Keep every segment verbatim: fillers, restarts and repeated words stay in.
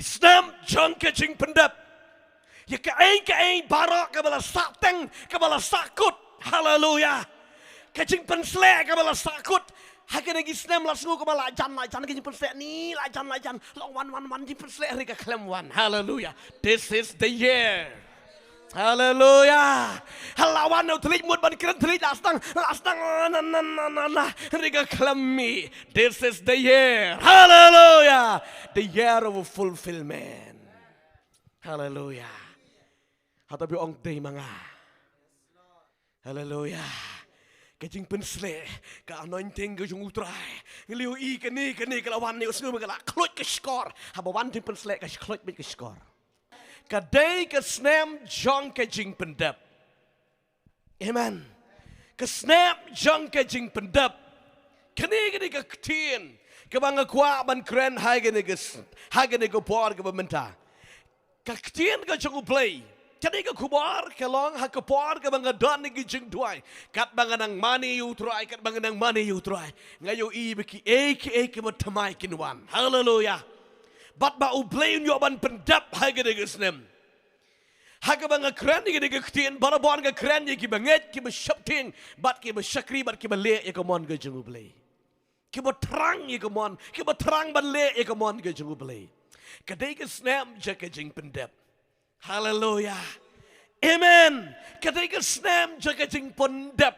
Snem jong ka jingpyndep. Ïa kaei kaei baroh kaba la sah teng, kaba la sah kut. Haleluya. Ka jingpynsleh kaba la sah kut. Ha kine ki snem la sngew kaba la jan la jan ka jingpynsleh, ni la jan la jan. Long wan wan wan jingpynsleh, hynrei ka khlem wan. Haleluya. This is the year. Haleluya. Haba la wan u thylliej mut ban kren thylliej, la sdang, la sdang, na na na na na. Hynrei ka khlem mih. This is the year. Haleluya. The year of fulfillment. Haleluya. Hato phi ong dei ma nga? Haleluya. Ka jingpynsleh, ka anointing ka jong U Trai. Ngi la ïohi kane kane ka la wan, ngi sngew ba ka la khluit ka shkor. Haba wan jingpynsleh, ka khluit beit ka shkor. Ka dei ka snem jong ka jingpyndep. Amen. Ka snem jong ka jingpyndep. Kane kane ka ktien kaba nga kwah ban kren ha kane ka s-, ha kane ka por kaba mynta. Ka ktien ka jong U Blei. Kane ka khubor ka long ha ka por kaba nga don ha ki jingduwai. Katba nga nang mane ïa U Trai, katba nga nang mane ïa U Trai, nga ïohi ba kiei kiei kiba thymmai kin wan. Haleluya. Bad ba U Blei un ïoh ban pyndep ha kane ka snem. Ha kaba nga kren ïa kane ka ktien, barabor nga kren ïa kiba ngeit, kiba sheptieng, bad kiba shakri, bad kiba leh ïa ka mon ka jong U Blei. Kiba thrang ïa ka mon, kiba thrang ban leh ïa ka mon ka jong U Blei. Ka dei ka snem jong ka jingpyndep. Haleluya. Amen. Ka dei ka snem jong ka jingpyndep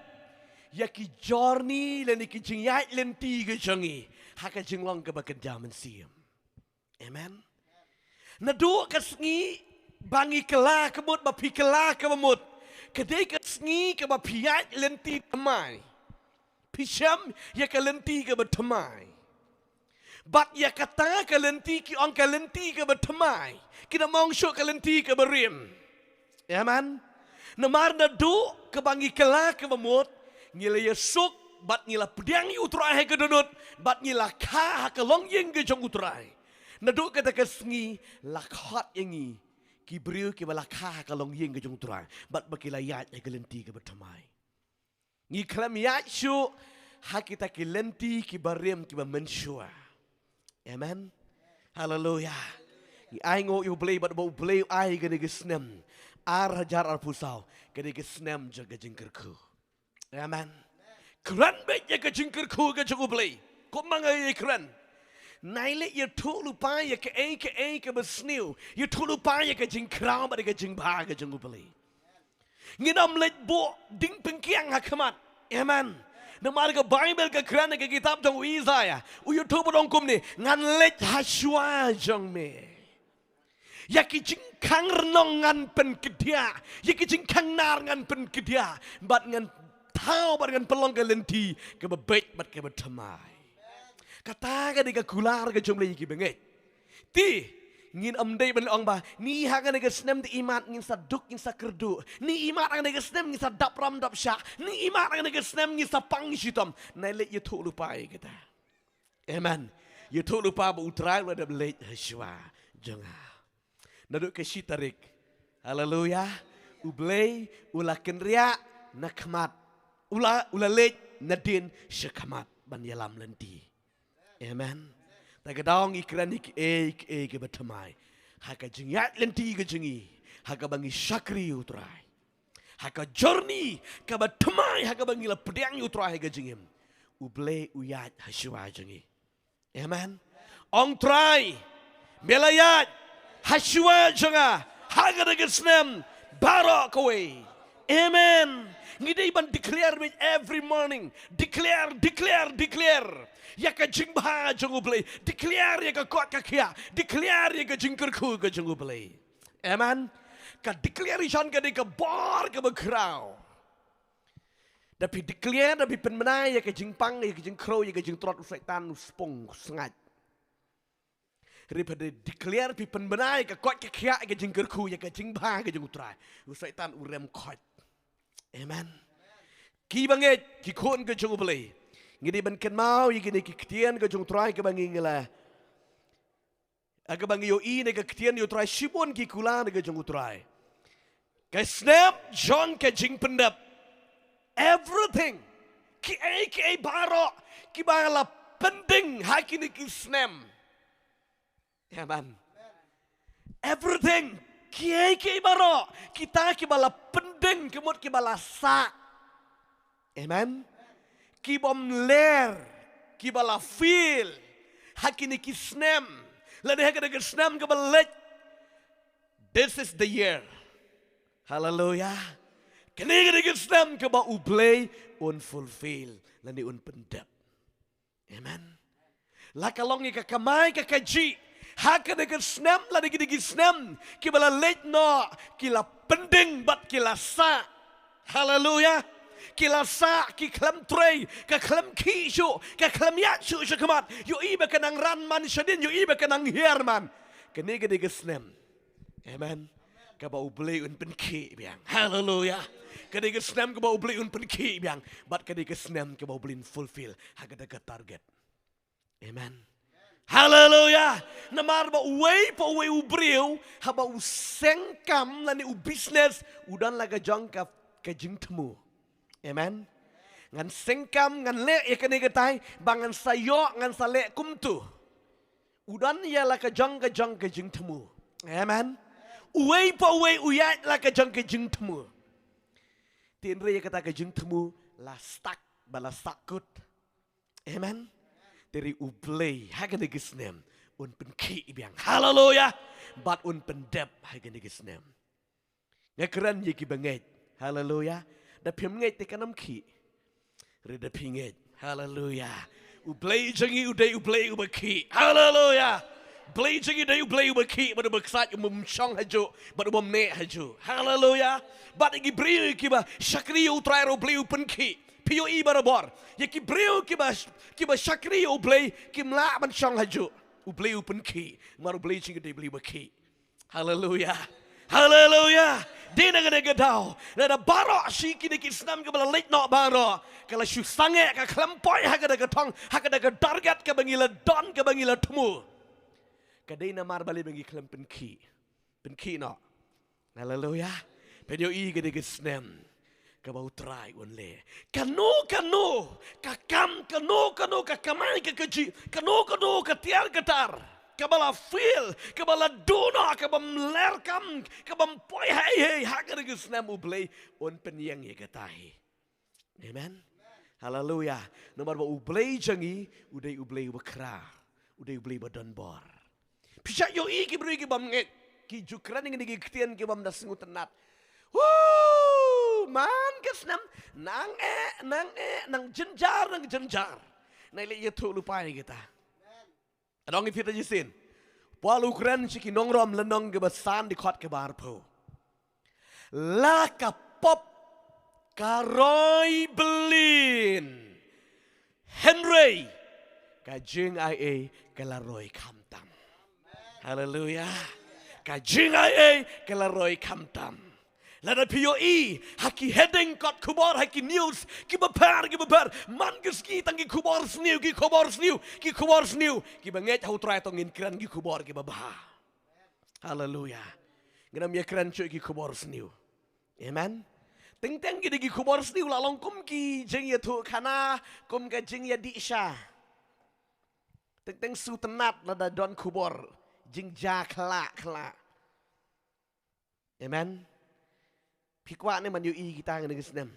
ïa ki journey lane ki jingïaid lynti ka jong ngi ha ka jinglong kaba kynja mynsiem. Amen. Naduh ka sngi ba ngi kylla ka mut, ba phi kylla ka mut, ka dei ka sngi kaba phi ïaid lynti thymmai. Phi shem ïa ka lynti kaba thymmai. Bad ïa kata ka lynti ki ong ka lynti kaba thymmai. Ki da ong shuh ka lynti kaba rim. Amen. Namar naduh kaba ngi kylla kaba mut, ngi la ïasuk, bad ngi la pdiang ïa U Trai ha ka dohnud, bad ngi la kha ha ka longïing ka jong U Trai. Naduh kata ka sngi la khot ïa ngi ki briew kiba la kha ha ka longïing ka jong U Trai, bad ba ki la ïaid ha ka lynti kaba thymmai. Ngi khlem ïaid shuh ha kita ki lynti kiba rim kiba mynshuwa. Amen. Haleluya. Ngi ainguh ïa U Blei bad ba U Blei u ai kane ka snem ar hajar arphew saw, kane ka snem jong ka jingkyrkhu. Amen. Kren beit ïa ka jingkyrkhu ka jong U Blei. Kumba nga ïakren, nai leh ïathuh lypa ïa kaei kaei kaba sniew, ïathuh lypa ïa ka jingkhraw bad ïa ka jingbha ka jong U Blei. Ngin ym leit buh ding pynkiang ha khmat. Amen. Namar ka Baibl ka kren ha ka kitab jong u Isaiah, u ïathuh bad ong kumne, ngan leit ha shuwa jong me. Ïa ki jingkhang rnong ngan pynkdiah, ïa ki jingkhang nar ngan pynkdiah, bad ngan thaw bad ngan pynlong ka lynti kaba beit bad kaba thymmai. Kata ka dei ka kular ka jong U Blei ïa kiba ngeit. Te ngin ym dei ban ong ba, ni ha kane ka snem te imat ngin sa duk ngin sa kyrduh. Ni imat ha kane ka snem ngin sa dap ram dap shah. Ni imat ha kane ka snem ngin sa pang shitom. Nai leit ïathuh lypa ïa kata. Amen. Ïathuh lypa ba U Trai u la dep leit ha shuwa jong nga. Naduh ka shi tarik. Haleluya. U Blei u la kynriah na khmat. U la, u la leit nadien sha khmat ban ïalam lynti. Amen. Te ka daw ngi kren ïa kiei kiei kiba thymmai ha ka jingïaid lynti ka jong ngi, ha kaba ngi shakri ïa U Trai, ha ka journey kaba thymmai ha kaba ngi la pdiang ïa U Trai ha ka jingim. U Blei u ïaid ha shuwa jong ngi. Amen. Ong Trai, me la ïaid ha shuwa jong nga ha kane ka snem baroh kawei. Amen. Ngi dei ban declare beit every morning. Declare, declare, declare ïa ka jingbha jong U Blei. Declare ïa ka koit ka khiah. Declare ïa ka jingkyrkhu ka jong U Blei. Amen. Ka declaration ka dei ka bor kaba khraw. Da phi declare, da phi pynbna ïa ka jingpang, ïa ka jingkhrew, ïa ka jingtrot, u Soitan u spung, u sngaid. Hynrei phi declare, phi pynbna ïa ka koit ka khiah, ïa ka jingkyrkhu, ïa ka jingbha ka jong U Trai, u Soitan u rem khoit. Amen. Kiba ngeit, ki khun ka jong U Blei, ngi dei ban kynmaw ïa kine ki ktien ka jong U Trai kaba ngi ngi la, ha kaba ngi ïohi na ka ktien jong U Trai, shibun ki kular ka jong U Trai. Ka snem jong ka jingpyndep. Everything. Kiei kiei baroh kiba la pending ha kine ki snem. Amen. Everything. Kiei kiei baroh. Kita kiba la pyndeng, ka mut kiba la sah. Amen. Kibym ler, kiba la fail ha kine ki snem, lane ha kane ka snem kaba la leit. This is the year. Hallelujah. Kane ka dei ka snem kaba U Blei un fulfill lane un pyndep. Amen. La ka long ïa ka kamai ka kajih ha kane ka snem lane kine ki snem kiba la leit noh, ki la pyndeng bad ki la sah. Haleluya. Ki la sah, ki khlem trei, ka khlem khih shuh, ka khlem ïaid shuh shakhmat. Ïohi ba ka nang ran man shadien, ïohi ba ka nang hiar man. Kane ka dei ka snem. Amen. Kaba U Blei un pynkhih biang. Haleluya. Ka dei ka snem kaba U Blei un pynkhih biang. Bad ka dei ka snem kaba U Blei un fulfill ha kata ka target. Amen. Haleluya. Namar ba uwei pa uwei u briew, haba u seng kam lane u business, u don la ka jong ka, ka jingthmu. Amen. Ngan seng kam, ngan leh ïa kane katai, ba ngan sa ïoh, ngan sa leh kumtu. U don ïa la ka jong ka jong ka jingthmu. Amen. Uwei pa uwei u ïaid la ka jong ka jingthmu. Tynrai ïa kata ka jingthmu la stuck, ba la stuck kut. Amen. Te U Blei ha kane ka snem un pynkhih biang. Haleluya. Bad un pyndep ha kane ka snem. Nga kren ïa kiba ngeit. Haleluya. Da phim ngeit te kan ym khih. Re da phi ngeit. Haleluya. U Blei jong ngi u dei U Blei uba khih. Haleluya. Blei jong ngi u dei U Blei uba khih, bad uba ksaid, um shong hajuh, bad um neh hajuh. Haleluya. Bad ïa ki briew kiba shakri ïa U Trai ruh U Blei u pynkhih. Phi ïohi barabor. Ïa ki briew kiba, kiba shakri ïa U Blei, kim lah ban shong hajuh. U Blei u pynkhih. Namar U Blei jong ngi u dei U Blei uba khih. Haleluya. Haleluya. Dei na kane ka daw, lada baroh shi kine ki snem kiba la leit noh baroh, ka la shu sangeh, ka khlem poi ha kata ka thong, ha kata ka target kaba ngi la don, kaba ngi la thmu, ka dei namar balei ba ngi khlem pynkhih. Pynkhih noh. Haleluya. Pynïohi ka dei ka snem kaba U Trai un leh. Kano kano ka kam, kano kano ka kamai ka kajih, kano kano ka tiar ka tar, kaba la fail, kaba la duh noh, kabym ler kam, kabym poi ha ei ei, ha ka dei ka snem U Blei un pynïeng ïa kata hi. Amen. Haleluya. Namar ba U Blei jong ngi u dei U Blei uba khraw, u dei U Blei uba don bor. Phi shah ïohi ki briew kibym ngeit, ki ju kren ïa kine ki ktien kibym da sngewtynnat. Woo! Man ka snem nang eh, nang eh, nang jynjar, nang jynjar. Nang leh ïathuh lypa ïa kita. Ka dang ïa phi ta shisien. Paul u kren sha ki nongrim lynnong kaba san, dkhot kaba arphew. La ka pop ka roi byllien, hynrei ka jingai ei ka la roi khamtam. Haleluya. Ka jingai ei ka la roi khamtam. Lada phi ïohi ha ki heading kot khubor ha ki news, kiba pher, kiba pher, man ka sngi tang ki khubor sniew, ki khubor sniew, ki khubor sniew. Kiba ngeit ha U Trai to ngin kren ki khubor kiba bha. Haleluya. Ngin ym ïakren shuh ki khubor sniew. Amen. Teng teng ki dei ki khubor sniew la long kum ki jingïathuhkhana, kum ka jingïadih sha. Teng teng sngewtynnat lada don khubor jingjia khlak khlak. Amen. Phi kwah ne ban ïohi kita ha kane ka snem?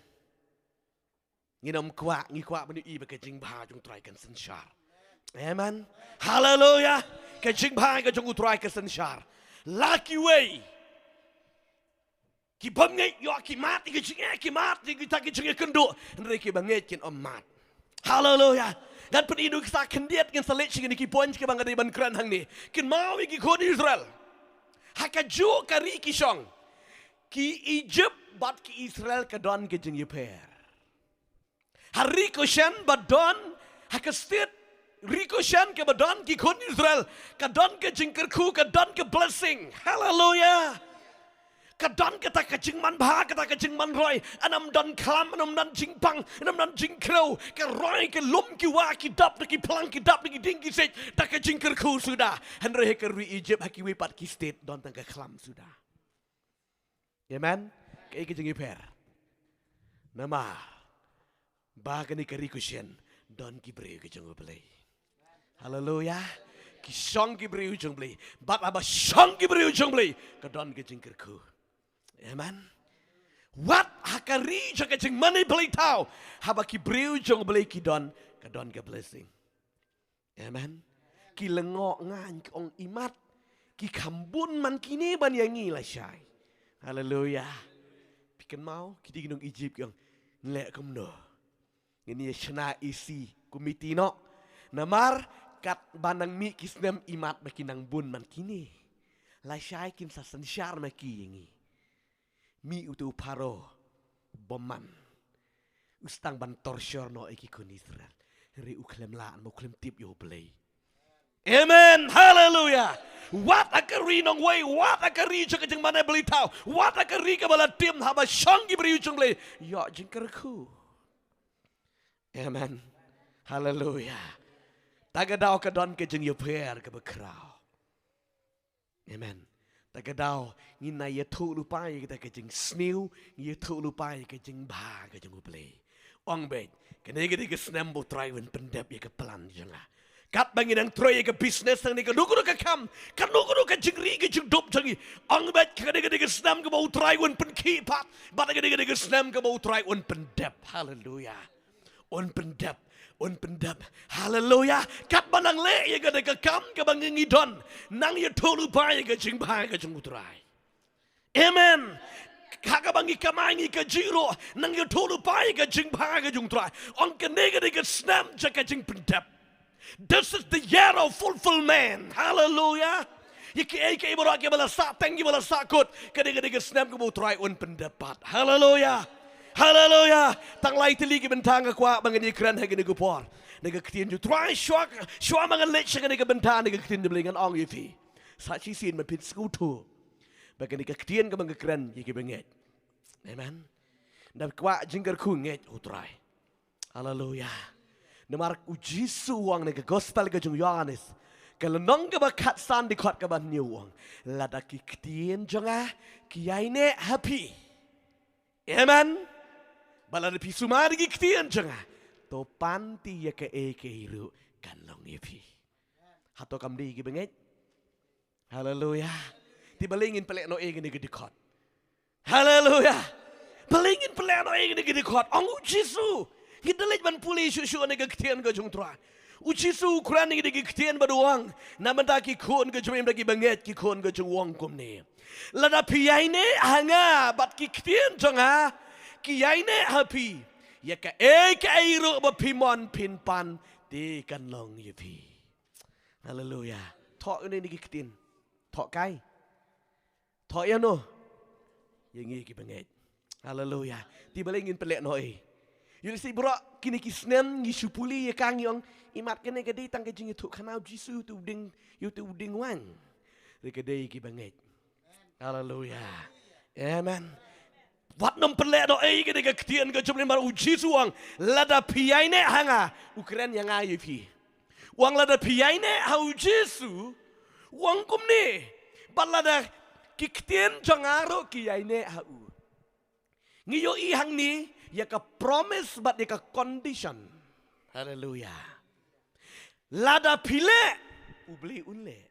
Ngin ym kwah, ngi kwah ban ïohi ba ka jingbha jong U Trai kan synshar. Amen. Haleluya. Ka jingbha ka jong U Trai kan synshar. La kiwei kibym ngeit ïoh ki mad ïa ka jingeh, ki mad ïa kita ki jingeh kynduh, hynrei kiba ngeit kin ym mad. Haleluya. Ngan pyni ïa phi sa khyndiat, ngin sa leit sha kine ki point kiba nga dei ban kren hangne. Kynmaw ïa ki khun Israel. Ha kajuh ka ri ki shong, ki Egypt bad ki Israel ka don ka jingïapher. Ha ri Goshen ba don, ha ka state ri Goshen kaba don ki khun Israel, ka don ka jingkyrkhu, ka don ka blessing. Haleluya. Ka don kata ka jingmanbha, kata ka jingmanroi. Ym don khlam, ym don jingpang, ym don jingkhrew. Ka roi, ka lum, ki wah, ki dap, ki phlang, ki dap, ki dieng, ki siej, da ka jingkyrkhu suda. Hynrei ha ka ri Egypt, ha kiwei pat ki state, don tang ka khlam suda. Amen. Kaei ka jingïapher? Namar ba kane ka ri Goshen don ki briew ki jong U Blei. Haleluya. Ki shong ki briew jong U Blei. Bad haba shong ki briew jong U Blei, ka don ka jingkyrkhu. Amen. Wat ha ka ri jong ka jingmane blei thaw, haba ki briew jong U Blei ki don, ka don ka blessing. Amen. Ki lyngngoh ngaiñ, ki ong, imat ki kham bun man kine ban ïa ngi lashai. Haleluya. Phi kynmaw, kine ki nong Egypt ki ong, ngi leh kumno? Ngin ïa shna isi kumiti noh. Namar katba nang mih ki snem, imat ba ki nang bun man kine, lashai kin sa synshar ma ki ïa ngi. Mih uto u Pharaoh bymman, u sdang ban torture noh ïa ki khun Israel. Hynrei u khlem lah, namar u khlem tip ïa U Blei. Amen. Haleluya. Wat ha ka ri nongwei, wat ha ka ri jong ka jingmane blei thaw, wat ha ka ri kaba la tim, haba shong ki briew jong U Blei, ïoh jingkyrkhu. Amen. Haleluya. Ta ka daw ka don ka jingïapher kaba khraw. Amen. Ta ka daw ngin ïathuh lypa ïa kata ka jingsniew, ngin ïathuh lypa ïa ka jingbha ka jong U Blei. Ong beit, kane ka dei ka snem ba U Trai un pyndep ïa ka plan jong nga. Katba ngi dang trei ïa ka business, hangne kano kano ka kam, kano kano ka jingri ka jingdup jong ngi, ong beit, kane ka dei ka snem kaba U Trai un pynkhih pat. Bad kane ka dei ka snem kaba U Trai un pyndep. Haleluya. Un pyndep, un pyndep. Haleluya. Katba nang leh ïa kane ka kam kaba ngi, ngi don, nang ïathuh lypa ïa ka jingbha ka jong U Trai. Amen. Ha kaba ngi kamai ngi kajih ruh, nang ïathuh lypa ïa ka jingbha ka jong U Trai. Ong kane ka dei ka snem jong ka jingpyndep. This is the year of fulfillment. Haleluya. Ïa kiei kiei baroh kiba la sah teng, kiba la sah kut, kane ka dei ka snem kaba U Trai un pyndep pat. Haleluya. Haleluya. Tang lai tylli ki bynta nga kwah ba ngin ïakren ha kane ka por na ka ktien jong U Trai. Shuwa, shuwa ba ngan leit sha kane ka bynta na ka ktien jong U Blei, ngan ong ïa phi, sa shisien ma phin sngewthuh ba kane ka ktien kaba nga kren ïa ki bangeit. Amen. Da kwah jingkyrkhu, ngeit ha U Trai. Haleluya. Namar U Jisu u ong na ka gospel ka jong u Ïoannis, ka lynnong kaba khatsan, dkhot kaba hynñiew, u ong, lada ki ktien jong nga ki ïaineh ha phi. Amen. Bad lada phi sumar ïa ki ktien jong nga, to pan te ïa kaei kaei ruh kan long ïa phi. Hato kam dei, ki bangeit? Haleluya. Te balei ngin pynleh noh ïa kane ka dkhot? Haleluya. Balei ngin pynleh noh ïa kane ka dkhot? Ong U Jisu. Ngin da leit ban pule shuh shuh na ka ktien ka jong U Trai. U Jisu u kren ïa kane ka ktien bad u ong na bynta ki khun ka jong me, na bynta ki bangeit, ki khun ka jong u, u ong kumne: Lada phi ïaineh ha nga bad ki ktien jong nga ki ïaineh ha phi, ïa kaei kaei ruh ba phi mon phin pan, te kan long ïa phi. Haleluya. Thoh ïa une na ki ktien. Thoh kai. Thoh ïa uno? Ïa ngi ki bangeit. Haleluya. Te balei ngin pynleh noh ei? Ïoh lehse baroh kine ki snem ngi shu pule ïa ka, ngi ong, imat kane ka dei tang ka jingïathuhkhana U Jisu, ïa uto u dieng, ïa uto u dieng waiñ. Te ka dei, ki bangeit. Haleluya. Amen. Wat nym pynleh noh ei ïa kane ka ktien ka jong U Blei namar U Jisu u ong, lada phi ïaineh ha nga, u kren ïa nga ïa phi. U ong lada phi ïaineh ha U Jisu, u ong kumne, bad lada ki ktien jong nga ruh ki ïaineh ha u. Ngi ïohi hangne ïa ka promise bad ïa ka condition. Haleluya. Lada phi leh, U Blei un leh.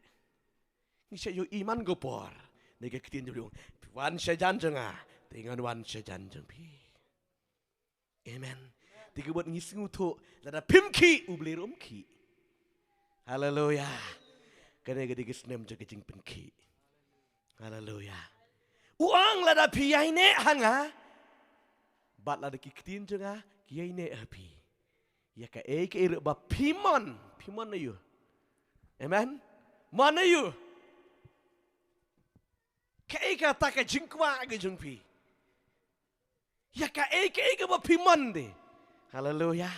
Ngi shait ïohi man ka por na ka ktien jong U Blei, wan shajan jong nga, te ngan wan shajan jong phi. Amen. Te ka mut ngi sngewthuh, lada phim khih, U Blei ruh um khih. Haleluya. Kane ka dei ka snem jong ka jingpynkhih. Haleluya. U ong lada phi ïaineh ha nga, bad lada ki ktien jong nga ki ïaineh ha phi, ïa kaei kaei ruh ba phi mon, phi mon aïu? Amen. Mon aïu? Kaei kata ka jingkwah ka jong phi? Ïa kaei kaei kaba phi mon de. Haleluya.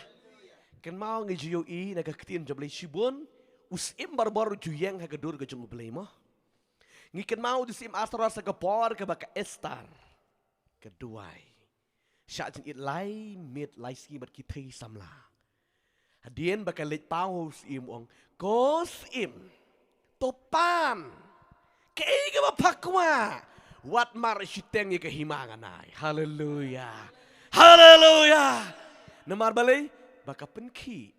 Kynmaw, ngi ju ïohi na ka ktien jong U Blei shibun, u syiem barabor u ju ïeng ha ka dur ka jong U Blei mo. Ngi kynmaw u syiem Ahasuerus ha ka por kaba ka Esther ka duwai, shah jingit lai miet lai sngi bad ki thei samla. Hadien ba ka leit paw ha u syiem, u ong, ko syiem, to pan kaei kaba pha kwah, wat mar shiteng ïa ka hima ngan ai. Haleluya. Haleluya. Namar balei? Ba ka pynkhih.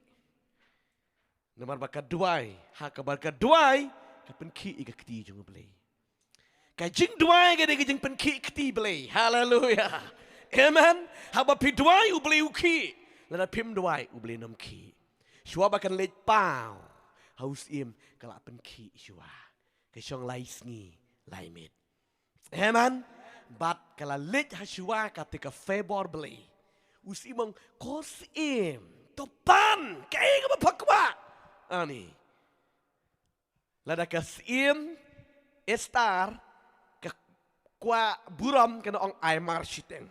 Namar ba ka duwai, ha kaba ka duwai, ka pynkhih ïa ka kti jong U Blei. Ka jingduwai ka dei ka jingpynkhih kti Blei. Haleluya. Amen. Haba phi duwai U Blei u khih. Lada phim duwai U Blei un ym khih. Shuwa ba kan leit paw ha u syiem ka la pynkhih shuwa. Ka shong lai sngi lai miet. Amen. Bad ka la leit ha shuwa kata ka favour Blei. U syiem u ong, ko syiem, to pan kaei kaba pha kwah. Ani. Lada ka syiem Esther ka kwah burom, kan ong ai mar shiteng.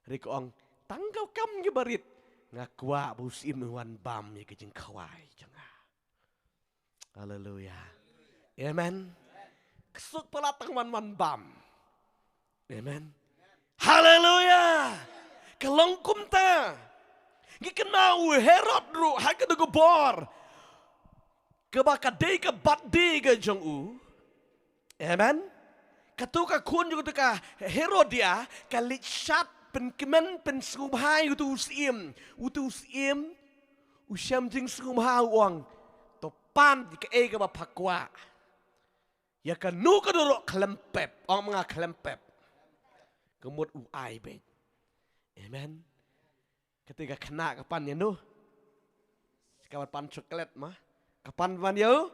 Hynrei ka ong, tang ka kam kiba rit, nga kwah ba u syiem un wan bam ïa ka jingkhawai jong nga. Haleluya. Amen. Ka suk palat tang wan wan bam. Amen. Haleluya. Ka long kumta. Ngi kynmaw u Herod ruh ha kata ka bor kaba ka dei ka birthday ka jong u. Amen. Katu ka khun jong katu ka Herodia ka leit shad pynkmen pynsngewbha ïa utu u syiem. Utu u syiem u shem jingsngewbha, u ong, to pan kaei kaba pha kwah. Ïa kano kano ruh khlem pep, ong ma nga khlem pep. Ka mut u ai beit. Amen. Kata ka khynnah ka pan ïano? Ka ban pan chocolate ma. Ka pan ban ïa u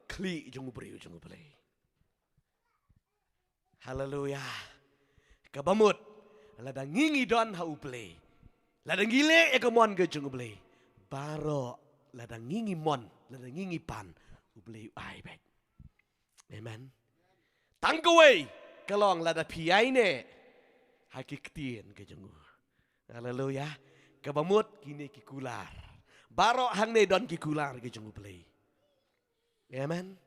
khlieh jong u briew jong U Blei. Haleluya. Kaba mut, lada ngi ngi don ha U Blei, lada ngi leh ïa ka mon ka jong U Blei, baroh lada ngi ngi mon, lada ngi ngi pan, U Blei u ai beit. Amen. Tang kawei ka long, lada phi ïaineh ha ki ktien ka jong u. Haleluya. Kaba mut kine ki kular. Baroh hangne don ki kular ka jong U Blei. Amen.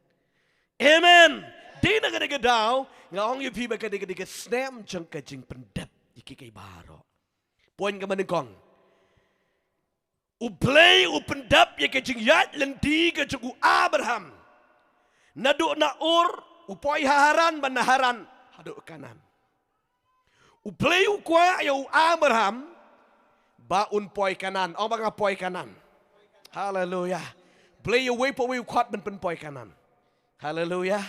Amen. Dei na kane ka daw nga ong ïa phi ba kane ka dei ka snem jong ka jingpyndep ïa kiei kiei baroh. Point kaba nyngkong. U Blei u pyndep ïa ka jingïaid lynti ka jong u Abraham. Naduh na Ur u poi ha Haran, bad na Haran haduh Kanaan. U Blei u kwah ïa u Abraham ba un poi Kanaan. Ong ba nga poi Kanaan. Haleluya. Blei ïa uwei pa uwei u khot ban pynpoi Kanaan. Haleluya.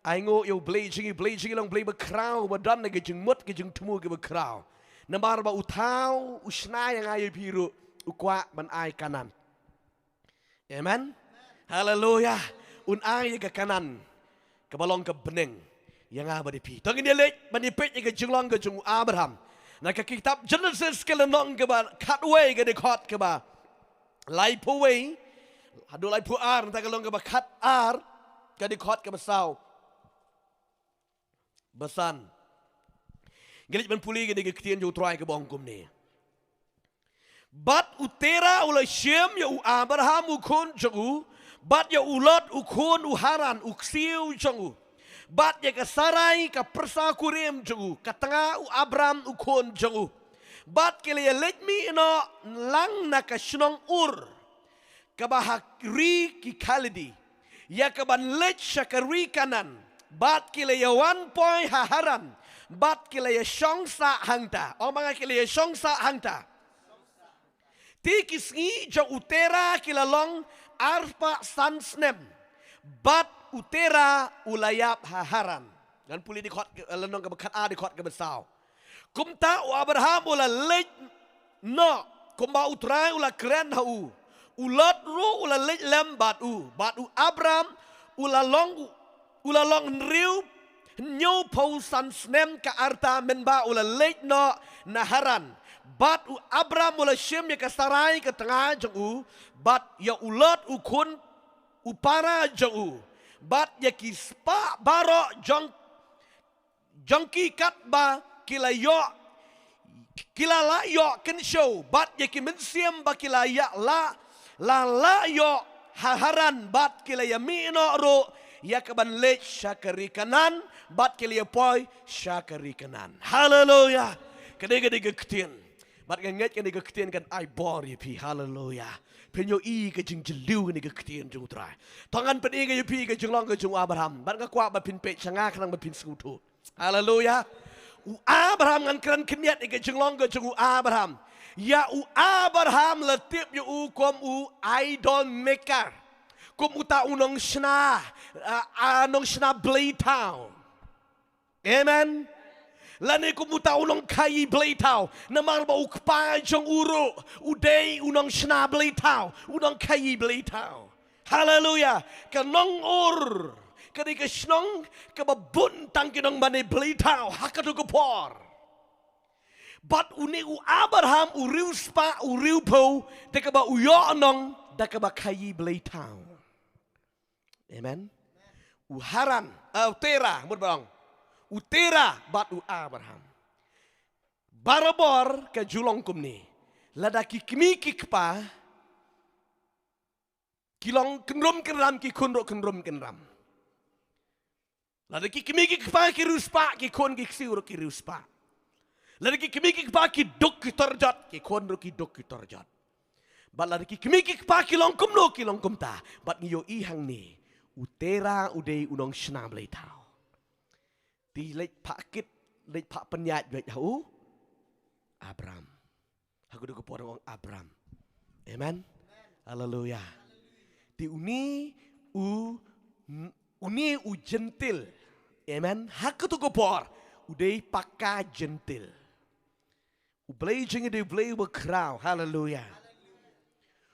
Ai nguh ïa U Blei jong ngi, Blei jong ngi long Blei bakhraw, ba don na ka jingmut ka jingthmu kaba khraw. Namar ba u thaw u shna ïa nga ïa phi ruh, u kwah ban ai Kanaan. Amen. Haleluya. Un ai ïa ka Kanaan kaba long ka bneng ïa nga bad ïa phi. To ngin ïa leit ban ïa peit ïa ka jinglong ka jong u Abraham. Na ka kitab Genesis ka lynnong kaba khatwei ka dkhot kaba laiphew wei haduh laiphew ar, nangta ka long kaba khatar ka dkhot kaba saw. Ba san. Ngi leit ban pule kane ka ktien jong U Trai kaba ong kumne. Bad u Tera u la shim ïa u Abraham u khun jong u, bad ïa u Lot u khun u Haran u ksiew jong u, bad ïa ka Sarai ka pyrsa kurim jong u, ka tnga u Abram u khun jong u. Bad ki la ïa leit mih noh lang na ka shnong Ur, kaba ha ri ki Khaldi, ïa kaban leit sha ka ri Kanaan. Bad ki la ïa wan poi ha Haran, bad ki la ïa shong sah hangta. Ong ba nga ki la ïa shong sah hangta. Te ki sngi jong u Tera ki la long arphew san snem. Bad u Tera u la ïap ha Haran. Ngan pule dkhot, eh, lynnong kaba khatar dkhot kaba saw. Kumta u Abraham u la leit noh kumba U Trai u la kren ha u. U Lot ruh u la leit lem bad u. Bad u Abram u la long, u la long hynriew, hynñiewphew san snem ka rta mynba u la leit noh na Haran. Bad u Abram u la shim ïa ka Sarai ka tnga jong u, bad ïa u Lot u khun u para jong u, bad ïa ki spah baroh jong jong ki katba ki la ïoh, ki la lah ïoh kynshew, bad ïa ki mynsiem ba ki la ïa lah, la lah ïoh ha Haran, bad ki la ïa mih noh ruh ïa kaban leit sha ka ri Kanaan, bad ki la ïa poi sha ka ri Kanaan. Haleluya. Ka dei, ka dei ka ktien. Bad nga ngeit kane ka ktien kan ai bor ïa phi. Haleluya. Phin ïohi ka jingjylliew kane ka ktien jong U Trai. To ngan pyni ïa phi ka jinglong ka jong u Abraham. Bad nga kwah ba phin peit sha nga khnang ba phin sngewthuh. Haleluya. U Abraham, ngan kren khyndiat ïa ka jinglong ka jong u Abraham. Ïa u Abraham la tip ïa u kum u idol maker. Kum uta u nongshna, ah, ah, nongshna blei thaw. Amen. Lane kum uta u nongkhaïi blei thaw. Namar ba u kpa jong u ruh u dei u nongshna blei thaw, u nongkhaïi blei thaw. Haleluya. Ka nong Ur ka dei ka shnong kaba bun tang ki nongmane blei thaw ha kato ka por. Bad une u Abraham u riewspah, u riewphew, da kaba u ïoh nong da kaba khaïi blei thaw. Amen. U Haran, eh, u Tera, mut ba ong. U Tera bad u Abraham. Barabor ka ju long kumne. Lada ki kmie ki kpa ki long kynrum kynram, ki khun ruh kynrum kynram. Lada ki kmie ki kpa ki riewspah, ki khun ki ksiew ruh ki riewspah. Lada ki kmie ki kpa ki duk ki torjot, ki khun ruh ki duk ki torjot. Bad lada ki kmie ki kpa ki long kumno, ki long kumta. Bad ngi ïohi hangne, u Tera u dei u nongshna blei thaw. Te leit phah kit, leit phah pynïaid beit ha u Abram. Ha kato ka por ong Abram. Amen. Haleluya. Te une u, une u Jentil. Amen. Ha kato ka por u dei paka Jentil. U Blei jong ngi u dei u Blei uba khraw. Haleluya.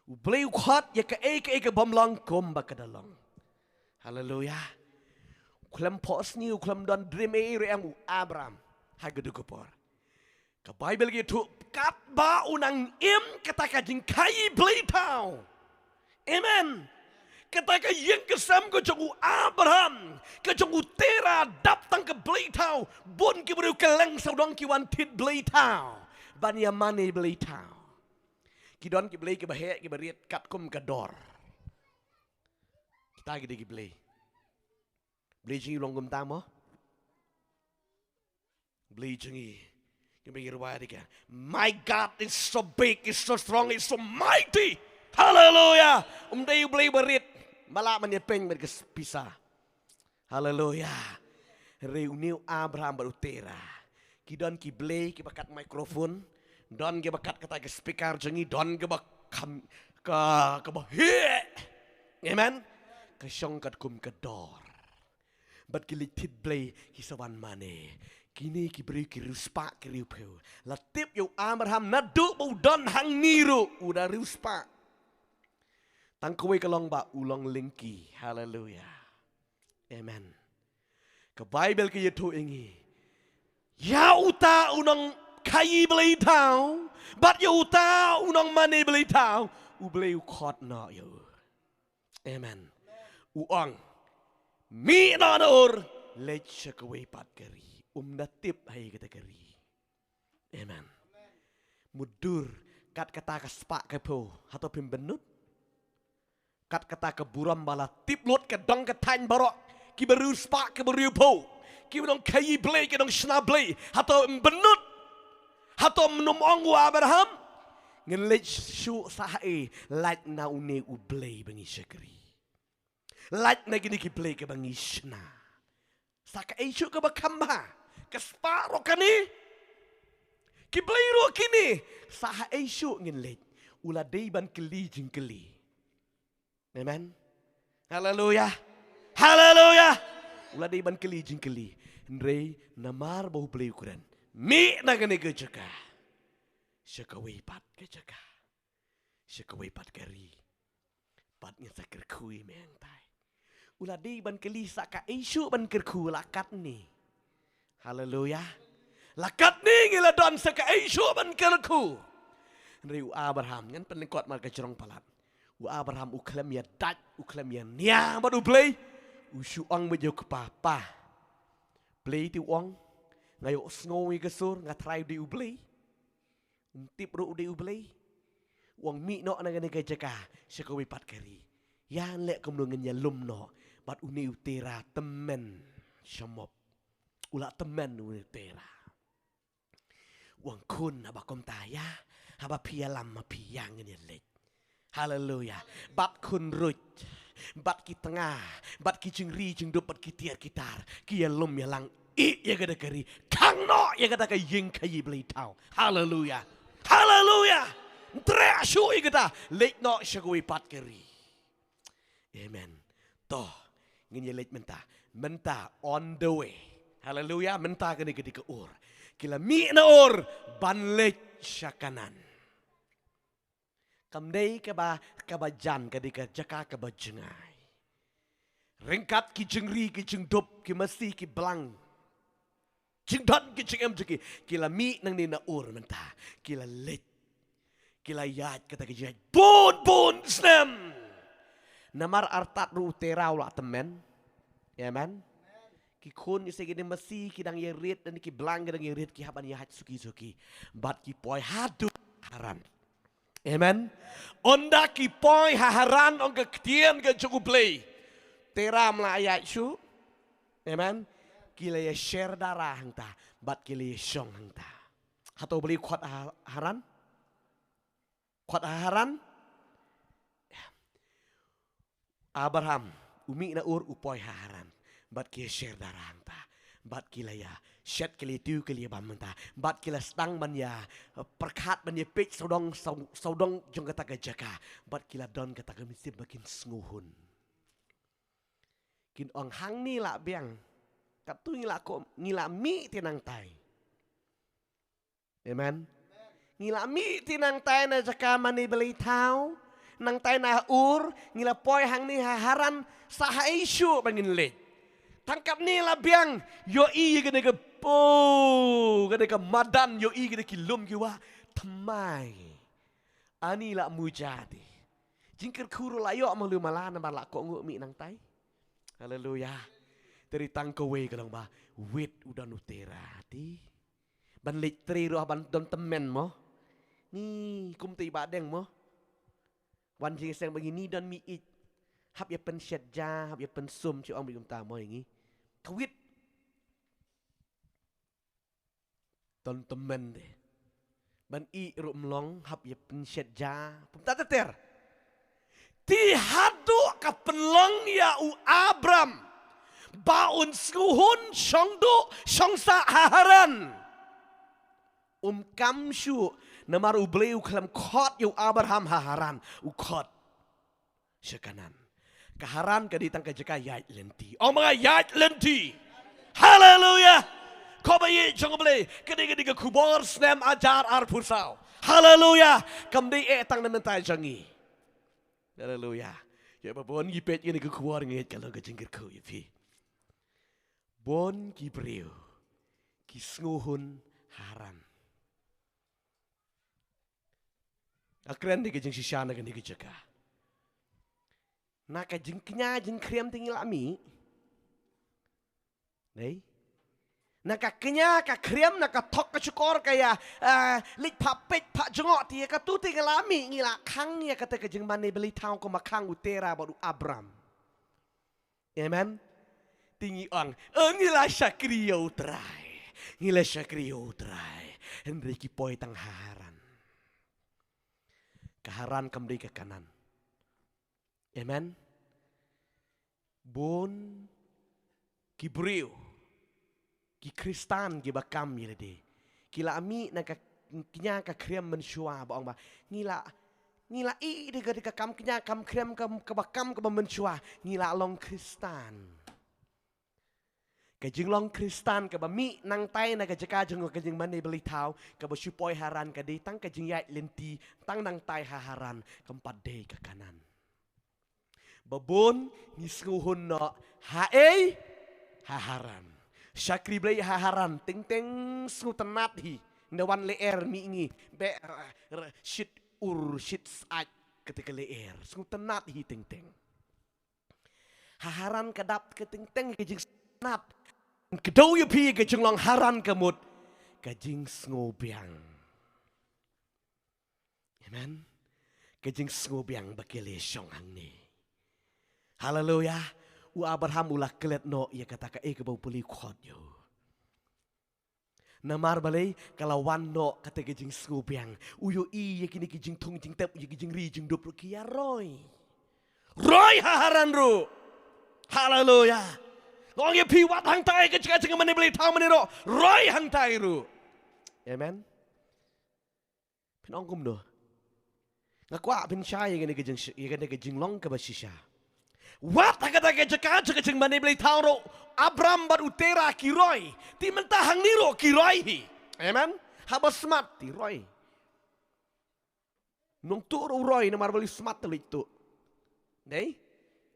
U Blei u khot ïa kaei kaei ka bym long kumba ka da long. Haleluya. U khlem phohsniew, u khlem don dream ei ei ruh ïa u Abram. Ha kato ka por ka Baibl ka ïathuh, katba u nang im kata ka jingkhaïi blei thaw. Amen. Kata ka ïing ka sem ka jong u Abraham, ka jong u Tera, dap tang ka blei thaw. Bun ki briew kylleng sawdong ki wan thied blei thaw ban ïa mane blei thaw. Ki don ki blei kiba heh kiba rit katkum ka dor. Kita ki dei ki blei. Blei jong ngi u long kumta mo? Blei jong ngi. Ki Blei ngi rwai dei ka, "My God is so big, is so strong, is so mighty." Haleluya. Um dei u Blei ba rit. Mala man ïa peng bad ka pisa. Haleluya. Hynrei une u Abraham bad u Tera ki don ki blei kiba kat microphone, don kiba kat kata ka speaker jong ngi, don kiba kham ka, kaba heh. Amen. Ka shong katkum ka dor. Bad ki leit thied blei ki sa wan mane. Kine ki briew ki riewspah ki riewphew. La tip ïa u Abraham naduh ba u don hangne ruh u da riewspah. Tang kawei ka long ba u long lyngki. Haleluya. Amen. Ka Baibl ka ïathuh ïa ngi, ïa uta u nongkhaïi blei thaw bad ïa uta u nongmane blei thaw, u Blei u khot noh ïa u. Amen. U ong, "Mih noh na Ur, leit sha kawei pat ka ri." Um da tip ha kata ka ri. Amen. Mutdur, kat kata ka spah ka phew, hato phim bynnud? Kat kata ka burom ba la tip lut ka dong ka thaiñ baroh, kiba riewspah, kiba riewphew, kiba nongkhaïi blei, kiba nongshna blei, hato ym bynnud? Hato ym ong u Abraham, "Ngin leit shuh sa haei, lait na une u Blei ba ngi shakri. Lait na kine ki blei kiba ngi shna. Sa kaei shuh kaba kham bha, ka spah ruh kane, ki blei ruh kine, sa haei shuh ngin leit." U la dei ban kylli jingkylli. Amen. Haleluya. Haleluya. U la dei ban kylli jingkylli. Hynrei namar ba u Blei u kren, "Mih na kane ka jaka sha kawei pat ka jaka, sha kawei pat ka ri. Bad ngin sa kyrkhu ïa me hangtai." U la dei ban kylli sa kaei shuh ban kyrkhu, la katne. Haleluya. La katne ngi la don sa kaei shuh ban kyrkhu. Hynrei u Abraham, ngan pynlyngkot mar ka jrong palat. U Abraham u khlem ïa dait, u khlem ïa nia bad u Blei. U shu ong beit ïa u kpa, "Pa, Blei te u ong, nga ïohsngew ïa ka sur, nga tharai u dei u Blei." Um tip ruh u dei u Blei. U ong, "Mih noh na kane ka jaka sha kawei pat ka ri. Ïa leh kumno ngin ïalum noh." Bad une u Tera tymmen sha mob. U la tymmen une u Tera. U ong, "Khun, haba kumta ïa, haba phi ïalam ma phi, ïa ngin ïaleit." Haleluya. Bad khun ruh, bad ki tnga, bad ki jingri jingdup, bad ki tiar ki tar, ki ïalum ïalang ïa kata ka ri, khang noh ïa kata ka ïing khaïi blei thaw. Haleluya. Haleluya. Treh shuh ïa kata. Leit noh sha kawei pat ka ri. Amen. To, ngin ïa leit mynta. Mynta on the way. Haleluya. Mynta kane ka dei ka Ur. Ki la mih na Ur ban leit sha Kanaan. Kam dei kaba, kaba jan, ka dei ka jaka kaba jngai. Ryngkat ki jingri, ki jingdup, ki masi, ki blang, jingdon ki jingem jong ki, ki la mih nangne na Ur mynta. Ki la leit. Ki la ïaid kata ka jingïaid bun bun snem. Namar artat ruh u Tera u la tymmen. Amen. Ki khun, ïa se ki dang masi, ki dang ïarit, dan ki blang ki dang ïarit, ki hap ban ïaid suki suki. Bad ki poi haduh Haran. Amen. Ynda ki poi ha Haran, ong ka ktien ka jong U Blei, Tera ym lah ïaid shuh. Amen. Ki la ïa sher dara hangta, bad ki la ïa shong hangta. Hato balei khot ha Haran? Khot ha Haran? Abraham u mih na Ur, u poi ha Haran. Bad ki ïa sher dara hangta. Bad ki la ïa shet, ki la ïa tiew, ki la ïa bam hangta. Bad ki la sdang ban ïa, eh, pyrkhat, ban ïa peit sawdong, saw-, sawdong jong kata ka jaka. Bad ki la don kata ka mynsiem ba kin sngewhun. Kin ong hangne lah biang. Katto ngi lah ko, ngi lah mih te nangtai. Amen. Ngi lah mih te nangtai na jaka mane blei thaw, nangtai na Ur, ngi lah poi hangne ha Haran, sa haei shuh ba ngin leit. Tang katne lah biang, ïohi kane ka po, kane ka madan, ïohi kane ki lum ki wah, thymmai. Ani lah muja te. Jingkyrkhu ruh lah ïoh malu mala namar lah kohnguh mih nangtai. Haleluya. Te ri tang kawei ka long ba, wit u don u Tera te. Ban leit trei ruh ban don tymmen mo. Ni kumta i Bahdeng mo. Wan jingseng ba ngi ni don mi ïeit. Hap ïa pynshet ja, hap ïa pynsum, shu ong ba kumta mo ïa ngi. Kawit. Don tymmen te. Ban ïeit ruh ym long, hap ïa pynshet ja. Kumta ter ter. Te haduh ka pynlong ïa u Abram ba un sngewhun shong duh shong sah ha Haran. Um kam shuh, namar U Blei u khlem khot ïa u Abraham ha Haran, u khot sha Kanaan. Ka Haran ka dei tang ka jaka ïaid lynti. Ong ma nga ïaid lynti. Haleluya. Khubor ïeit jong U Blei. Ka dei, ka dei ka khubor snem hajar arphew saw. Haleluya. Kam dei eh tang na bynta jong ngi. Haleluya. Ïa ba bun ngi peit ïa kane ka khubor, ngi ka long ka jingkyrkhu ïa phi. Bun ki briew ki sngewhun ha Haran. Nga kren da ka jingshisha na kane ka jaka. Na ka jingkñia jingkhriam te ngi lah mih. Dei? Na ka kñia ka khriam, na ka thok ka shukor, ka ïa, eh, leit phah peit phah jngoh te ïa katu te ngi lah mih, ngi lah khang ïa kata ka jingmane blei thaw kumba khang u Tera bad u Abram. Amen. Te ngi ong, eh, ngi la shakri ïa U Trai. Ngi la shakri ïa U Trai. Hynrei ki poi tang ha Haran. Ka Haran kam dei ka Kanaan. Amen. Bun ki briew, ki Khristan kiba kam ïa lade, ki la mih na ka kñia ka khriam mynshuwa ba ong ba ngi la, ngi la ïeh da ka, da ka kam kñia kam khriam, kam, kaba kam kaba mynshuwa, ngi la long Khristan. Ka jinglong Khristan kaba mih nangtai na ka jaka jong ka jingmane blei thaw, kaba shu poi Haran, ka dei tang ka jingïaid lynti, tang nangtai ha Haran, kam pat dei ka Kanaan. Ba bun ngi sngewhun noh haei, ha Haran. Shakri Blei ha Haran, teng teng sngewtynnat hi. Nda wan lyer mih ngi, beh, r-, r-, shit ur, shit sait, kata ka lyer. Sngewtynnat hi teng teng. Ha Haran ka dap ka teng teng ka jingsngewtynnat. Kdew ïa phi ka jinglong Haran ka mut ka jingsngewbiang. Amen. Ka jingsngewbiang ba ki la shong hangne. Haleluya. U Abraham u la klet noh ïa kata kaei kaba U Blei u khot ïa u. Namar balei? Ka la wan noh kata ka jingsngewbiang. U ïohi ïa kine ki jingthung jingtep, ïa ki jingri jingdup ruh ki ïa roi. Roi ha Haran ruh. Haleluya. Nga ong ïa phi, wat hangtai ka jaka jingmane blei thaw mane ruh, roi hangtai ruh. Amen. Nong kumno. Nga kwah pynshai ïa kane ka jing, ïa kane ka jinglong kaba shisha. Wat ha kata ka jaka jaka jingmane Blei thaw ruh Abram bad u Tera ki roi. Te mynta hangne ruh ki roi hi. Amen. Haba smat te roi. Nong tuh ruh u roi namar ba lei smat te leit tuh. Dei?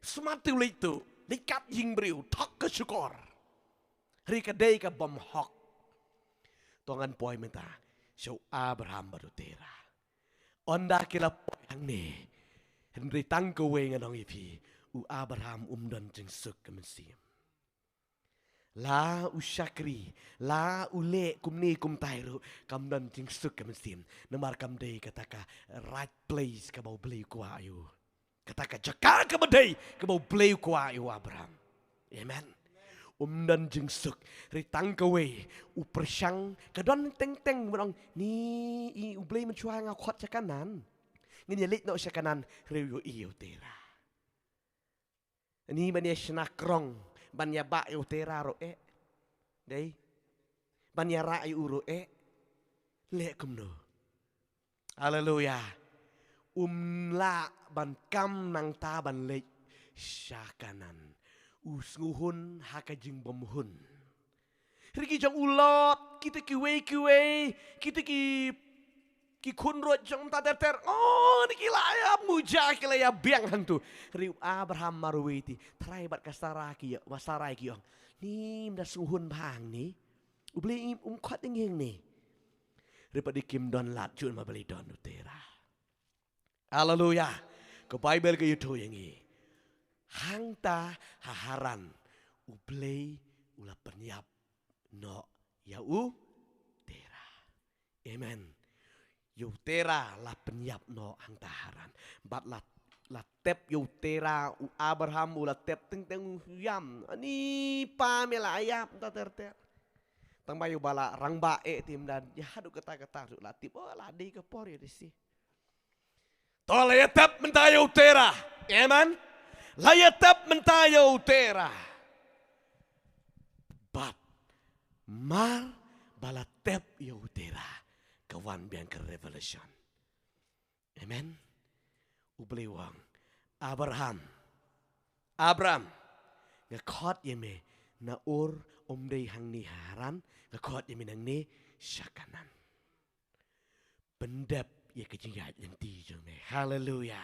Smat te leit tuh. Leit kat ïing briew thok ka shukor. Hynrei ka dei ka bym hok. To ngan poi mynta sha u Abraham bad u Tera. Ynda ki la poi hangne. Hynrei tang kawei ngan ong ïa phi. U Abraham um don jingsuk ka mynsiem. La u shakri, la u leh kumne kumtai ruh, kam don jingsuk ka mynsiem. Namar kam dei kata ka right place kaba u Blei u kwah ïa u. Kata ka jaka kaba dei kaba u Blei u kwah ïa u Abraham. Amen. Um don jingsuk, hynrei tang kawei u pyrshang, ka don teng teng ban ong ni i u Blei mynshuwa nga khot sha Kanan. Ngin ïa leit noh sha Kanan, hynrei u ïohi ïa u Tera. Ni ban ïa shna krong, ban ïa bah ïa u Tera ruh eh. Dei. Ban ïa rah ïa u ruh eh. Leh kumno. Haleluya. Um lah ban kam nangta ban leit sha Kanan. U sngewhun ha ka jingbymhun. Hynrei ki jong u Lot, kita kiwei kiwei, kita ki, ki khun ruh jong ta ter ter. Oh, ni ki la ïa muja, ki la ïa biang hangtu. Hynrei u Abraham marwei te, trai bad ka Sara ki, ba Sarai ki ong. Ni ym da sngewhun bha hangne. U Blei um khot ïa ngi hangne. Hynrei pat de kim don lad jun ma Blei don u Tera. Haleluya. Ka Baibl ka ïathuh ïa ngi. Hangta ha Haran u Blei u la pynïap noh ïa u Tera. Amen. Ïa u Tera la pynïap noh hangta Haran. Bad la, la tep ïa u Tera u Abraham u la tep teng teng u ïam. Ani pa me la ïap ta ter ter. Tang ba ïa u ba la rangbah eh te ym da ïa haduh kata kata ruh la tip. Oh la dei ka por ïa dei si. To la ïa tep mynta ïa u Tera. Amen. La ïa tep mynta ïa u Tera. Bad mar ba la tep ïa u Tera ka wan biang ka revelation. Amen. U Blei u ong, Abraham, Abram, nga khot ïa me na Ur, ym dei hangne ha Haran, nga khot ïa me nangne sha Kanan. Pyndep ïa ka jingïaid lynti jong me. Haleluya.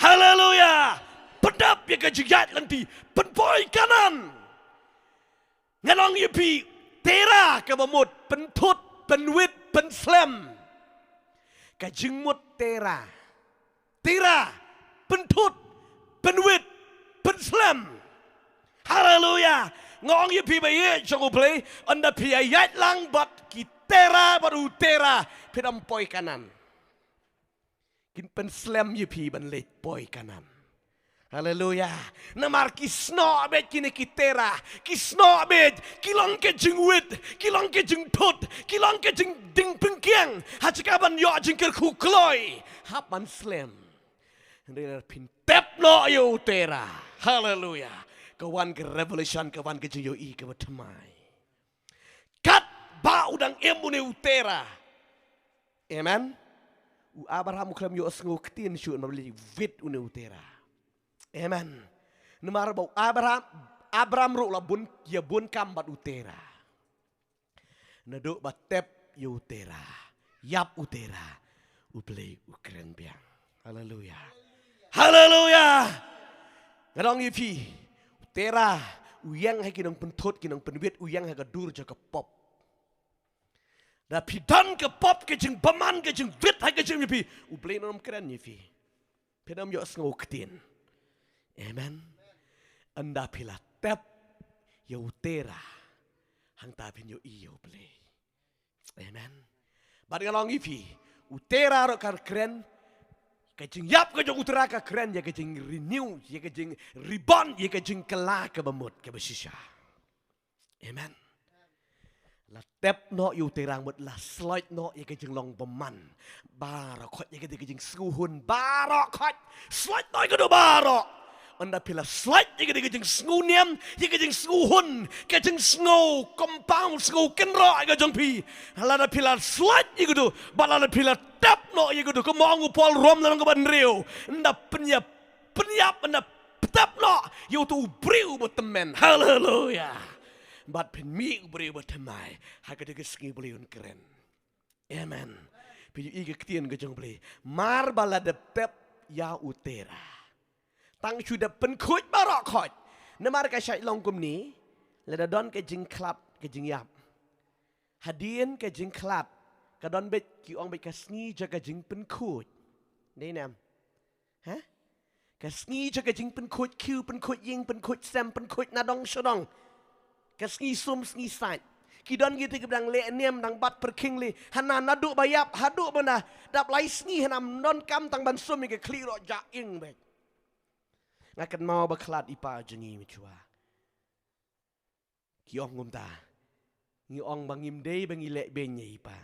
Haleluya. Pyndep ïa ka jingïaid lynti. Pynpoi Kanan. Ngan ong ïa phi, Tera kaba mut, pynthut, pynwit, pynslem. Ka jingmut Tera. Tera, pynthut, pynwit, pynslem. Haleluya. Nga ong ïa phi ba ïeit jong U Blei, ynda phi ïaid lang bad ki Tera bad u Tera, phi dam poi Kanan. Kin pynslem ïa phi ban leit poi Kanan. Haleluya. Namar ki snoh beit kine ki Tera, ki snoh beit, ki long ka jingwit, ki long ka jingthut, ki long ka jingding pynkiang. Ha jaka ban ïoh jingkyrkhu kloi, hap ban slem. Hynrei lada phin tep noh ïa u Tera. Haleluya. Ka wan ka revelation, ka wan ka jingïohi kaba thymmai. Katba u dang im une u Tera. Amen. U Abraham u khlem ïohsngew ktien shuh namar lei wit une u Tera. Amen. Namar ba u Abraham, Abram ruh la bun, ïa bun kam bad u Tera. Naduh ba tep ïa u Tera, ïap u Tera, U Blei u kren biang. Haleluya. Haleluya. Nga ong ïa phi, u Tera u ïeng ha ki nongpynthut, ki nongpynwit, u ïeng ha ka dur jong ka pop. Da phi don ka pop, ka jingbymman, ka jingwit ha ka jingim jong phi, U Blei un ym kren ïa phi. Phin ym ïohsngew ktien. Amen. Ynda phi la tep ïa u Tera, hangta phin ïohi ïa U Blei. Amen. Bad nga ong ïa phi, u Tera ruh ka kren, ka jingïap ka jong u Tera ka kren ïa ka jingrenew, ïa ka jingrebond, ïa ka jingkylla kaba mut kaba shisha. Amen. La tep noh ïa u Tera mut, la sloit noh ïa ka jinglong bymman. Baroh khoit ïa ka, ka jingsngewhun baroh khoit. Sloit noh ïa ka dei baroh. Ynda phi la slait ïa ka dei ka jingsngew niam, ïa ka jingsngew hun, ka jingsngew compound, sngew kynroh ïa ka jong phi. Lada phi la slait ïa ka tu, bad lada phi la tep noh ïa ka tu, kumba ong u Paul Rom lynnong kaba hynriew. Ynda pynïap, pynïap, ynda tep noh ïa utu u briew ba tymmen. Haleluya. Bad phin mih u briew ba thymmai ha ka dei ka sngi Blei un kren. Amen. Phi ïohi ka ktien ka jong Blei. Mar ba la dep tep ïa u Tera. Tang shu dep pynkhuid baroh khoit. Namar ka shait long kumne. Lada don ka jingkhlad ka jingïap. Hadien ka jingkhlad. Ka don beit ki ong beit ka sngi jong ka jingpynkhuid. Dei ne em? Ha? Ka sngi jong ka jingpynkhuid khiew, pynkhuid ïing, pynkhuid sem, pynkhuid nadong shadong. Ka sngi sum sngi sait. Ki don kita kiba dang leh niam, dang bat pyrkhing lei. Hana naduh ba ïap haduh ba na dap lai sngi hana ym don kam tang ban sum ïa ka khlieh roh ja ïing beit. Nga kynmaw ba khlad i pa jong ngi mynshwa. Ki ong kumta. Ngi ong ba ngim dei ba ngi leh beiñ ïa i pa.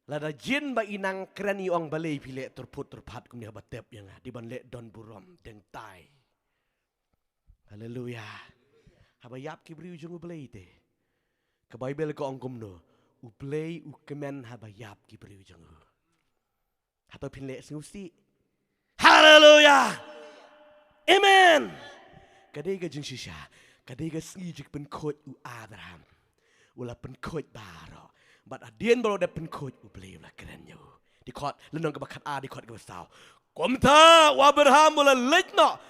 Lada jin ba i nang kren i ong balei phi leh tyrphut tyrphat kumne haba tep ïa nga. Dei ban leh don burom teng tai. Haleluya. Haba ïap ki briew jong u Blei te. Ka Baibl ka ong kumno. U Blei u kmen haba ïap ki briew jong u. Hato phin leh sngewsih? Haleluya. Amen. Ka dei ka jingshisha. Ka dei ka sngi jingpynkhuid u Abraham. U la pynkhuid baroh. Bad hadien ba u la dep pynkhuid u Blei u la kren ïa u. Dkhot lynnong kaba khat ar, dkhot kaba saw. Kumta u Abraham u la leit noh.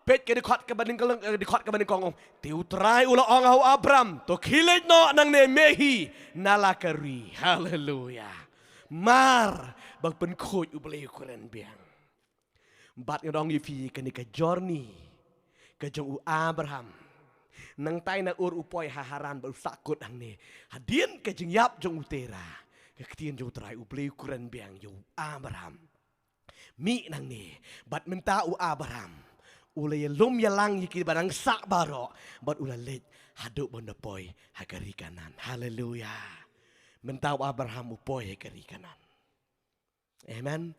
Peit ka dkhot kaba nyngkong, eh, dkhot kaba nyngkong ong. Te u Trai u la ong ha u Abraham, to khie leit noh nangne me hi na la ka ri. Haleluya. Mar ba pynkhuid u Blei u kren biang. Bad ngan ong ïa phi kane ka journey ka jong u Abraham. Nangtai na Ur u poi ha Haran bad u sahkut hangne. Hadien ka jingïap jong u Tera. Ka ktien jong u Trai u Blei u kren biang ïa u Abraham. Mih nangne, bad mynta u Abraham u la ïalum ïalang ïa kiba dang sah baroh, bad u la leit haduh ban da poi ha ka ri Kanan. Haleluya. Mynta u Abraham u poi ha ka ri Kanan. Amen.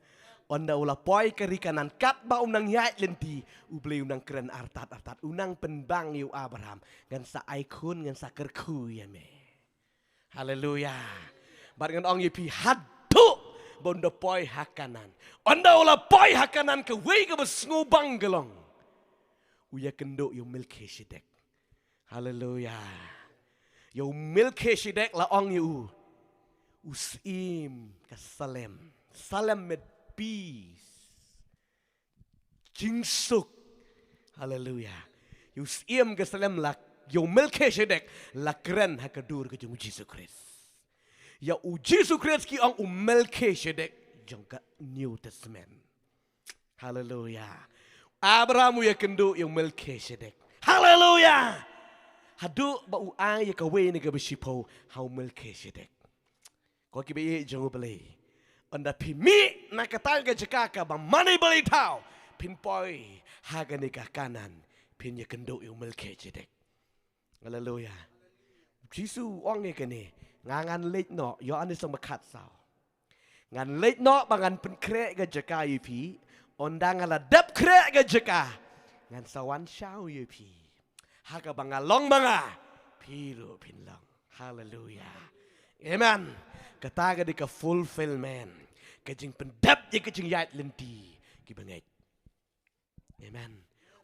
Ynda u la poi ha ka ri Kanan, katba u nang ïaid lynti, u Blei u nang kren artat artat, u nang pynbang ïa u Abraham, ngan sa ai khun, ngan sa kyrkhu ïa me. Haleluya. Bad ngan ong ïa phi haduh ba un da poi ha Kanan. Ynda u la poi ha Kanan kawei kaba sngewbang ka long, u ïakynduh ïa u Melkhizedek. Haleluya. Ïa u Melkhizedek la ong ïa u, u syiem ka Salem. Salem means peace. Jingsuk. Haleluya. Ïa u syiem ka Salem la, ïa u Melkhizedek la kren ha ka dur ka jong u Jisu Khrist. Ïa u Jisu Khrist ki ong u Melkhizedek jong ka New Testament. Haleluya. Abraham u ïakynduh ïa u Melkhizedek. Haleluya. Haduh ba u ai ïa kawei na kaba shiphew ha u Melkhizedek. Ko kiba ïeit jong u Blei. Ynda phi mih na kata ka jaka kaba mane balei thaw. Phin poi ha kane ka Kanan. Phin ïakynduh ïa u Melkhizedek. Haleluya. Jisu u ong ïa kane. Nga ngan leit noh. Ïoannis lynnong ba khatsaw. Ngan leit noh ba ngan pynkhreh ka jaka ïa phi. Ynda nga la dep khreh ka jaka. Ngan sa wan shaw ïa phi. Ha kaba nga long ma nga. Phi ruh phin long. Haleluya. Amen. Kata ka dei ka fulfillment. Ka jingpyndep ïa ka jingïaid lynti. Kiba ngeit. Amen.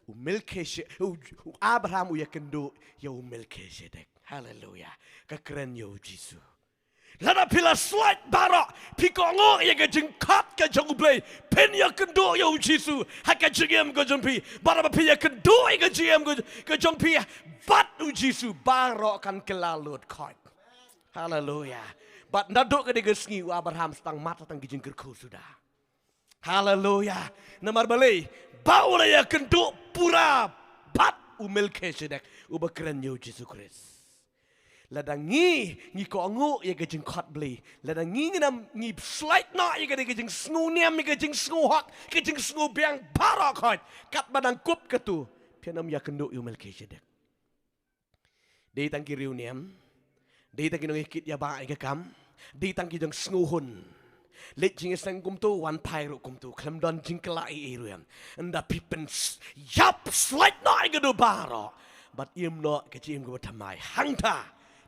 U Melkhizedek, u, u Abraham u ïakynduh ïa u Melkhizedek. Haleluya. Ka kren ïa u Jisu. Lada phi la slait baroh, phi kohnguh ïa ka jingkhot ka jong u Blei, phin ïakynduh ïa u Jisu ha ka jingim ka jong phi. Bad haba phi ïakynduh ïa ka jingim ka, ka jong phi bad u Jisu, baroh kan kylla lut khoit. Haleluya. Bad naduh ka dei ka sngi u Abraham sdang mat tang ki jingkyrkhu suda. Haleluya. Namar balei, ba u la ïakynduh pura bad u Melkhizedek, uba kren ïa u Jisu Khrist. Lada ngi, ngi kohnguh ïa ka jingkhot Blei. Lada ngi ngin ym, ngi slait noh ïa ka dei ka jingsngew niam, ïa ka jingsngew hok, ka jingsngew biang baroh khoit. Katba dang kup katu, phin ym ïakynduh ïa u Melkhizedek. Dei tang ki riewniam. Dei tang ki nongïakit ïa ba ïa ka kam. Dei tang ki jingsngewhun. Leit jingïaseng kumto, wan phai ruh kumto, khlem don jingkylla ei ei ruh em. Ynda phi pyn s-, ïap slait noh ïa kito baroh, bad im noh ka jingim kaba thymmai. Hangta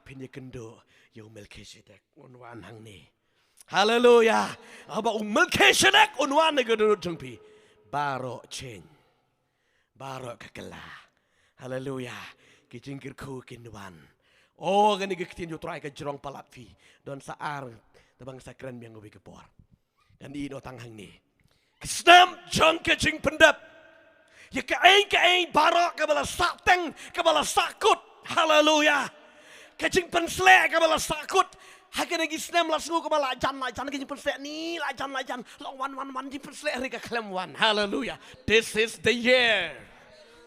phin ïakynduh ïa u Melchizedek, un wan hangne. Haleluya. Haba u Melchizedek un wan ha ka dohnud jong phi, baroh change. Baroh ka kylla. Haleluya. Ki jingkyrkhu kin wan. O, kane ka ktien jong u Trai ka jrong palat phi. Don sa ar, tang ban sa kren biang kawei ka por. Ngan ïeh noh tang hangne. Ka snem jong ka jingpyndep. Ïa kaei kaei baroh kaba la sah teng, kaba la sah kut. Haleluya. Ka jingpynsleh kaba la sah kut. Ha kine ki snem la sngew kaba la jan la jan ka jingpynsleh, ni la jan la jan. La wan wan wan jingpynsleh, hynrei ka khlem wan. Haleluya. This is the year.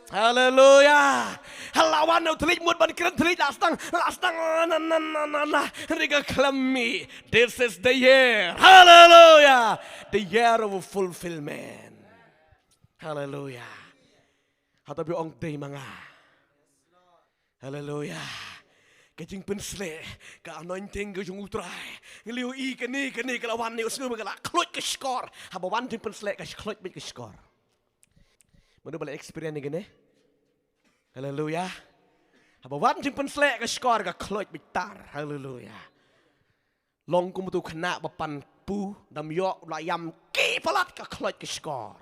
Haleluya. Ha la wan u thylliej mut ban kren thylliej, la sdang, la sdang, na, na, na, na, na. Hynrei ka khlem mih. This is the year. Haleluya. The year of fulfillment. Haleluya. Hato phi ong dei ma nga? Haleluya. Ka jingpynsleh, ka anointing ka jong u Trai. Ngi la ïohi kane, kane ka la wan, ngi sngew ba ka la khluit ka shkor. Haba wan jingpynsleh ka khluit beit ka shkor. Mano ba la experience ïa kane? Haleluya. Haba wan jingpynsleh ka shkor ka khluit beit tar. Haleluya. Long kum uto u khynnah ba pan pu, dam ïoh, u la ïam ki palat ka khluit ka shkor.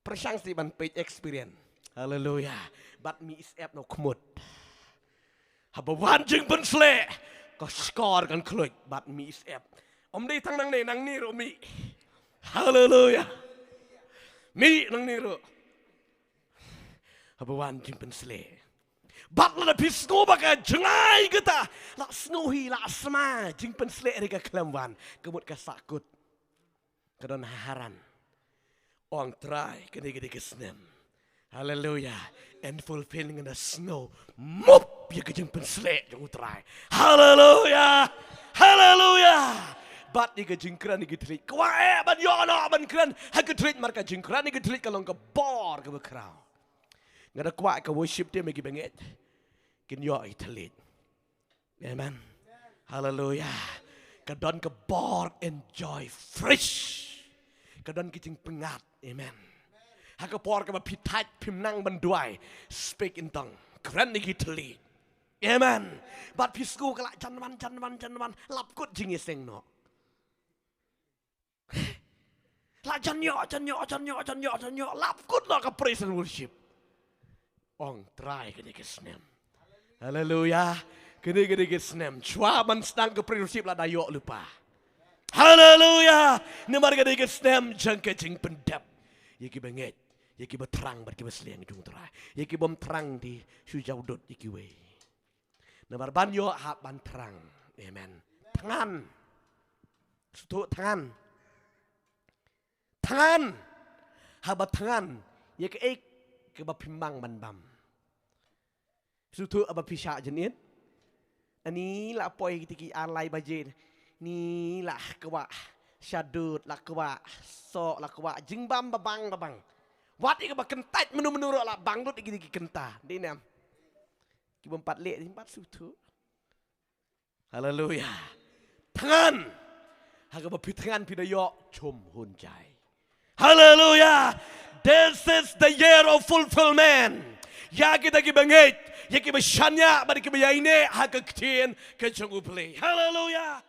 Pyrshang sdang ban peit experience. Haleluya. Bad mih syep noh khmut. Haba wan jingpynsleh, ka shkor kan khluit bad mih syep. Ym dei tang nangne, nangne ruh mih. Haleluya. Mih nangne ruh. Haba wan jingpynsleh. Bad lada phi sngew ba ka jngai kata, la sngew hi, la sma, jingpynsleh ruh ka khlem wan, ka mut ka sah kut. Ka don ha Haran. Ong Trai, kane ka dei ka snem. Haleluya. And fulfill, ngan da sngew mup ïa ka jingpynsleh jong u Trai. Haleluya. Haleluya. Bad ïa ka jingkren ïa ki thylliej. Kwah eh ban ïoh noh ban kren ha ki thylliej, namar ka jingkren ïa ki thylliej ka long ka bor kaba khraw. Nga da kwah ka worship team ïa ki bangeit kin ïoh ïa ki thylliej. Amen. Haleluya. Ka don ka bor enjoy fresh. Ka don ka jingpyngngad. Amen. Ha ka por kaba phi thait phim nang ban duwai, speak in tongue. Kren ïa ki thylliej. Amen. Bad phi sngew ka la jan wan, jan wan, jan wan. Lap kut jingïaseng noh. La jan ïoh, jan ïoh, jan ïoh, jan ïoh, jan ïoh. Lap kut noh ka praise and worship. Ong Trai, kane ka snem. Haleluya. Kane, kane ka snem. Shuwa ban sdang ka praise and worship lada ïoh lypa. Haleluya. Namar kane ka snem jong ka jingpyndep ïa ki bangeit, ïa ki bathrang bad ki basliang jong u Trai. Ïa ki bym thrang te shu jaw dud ïa kiwei. Namar ban ïoh hap ban thrang. Amen. Thngan. Sngewthuh, thngan. Thngan. Haba thngan ïa kaei kaba phim nang ban bam. Sngewthuh, haba phi shah jingit, ani la poi kita ki ar lai baje, ni la kwah shadud, la kwah soh, la kwah jingbam babang babang. Wat ïa kaba kyntait mynno mynno ruh la bang lut ïa kita ki kynta. Dei ne em? Ki bym pat leh, ki bym pat sngewthuh. Haleluya. Thngan. Ha kaba phi thngan phi da ïoh chum hun jai. Haleluya. This is the year of fulfillment. Ïa kita ki bangeit, ïa ki bashaniah bad ki baïaineh ha ka ktien ka jong U Blei. Haleluya.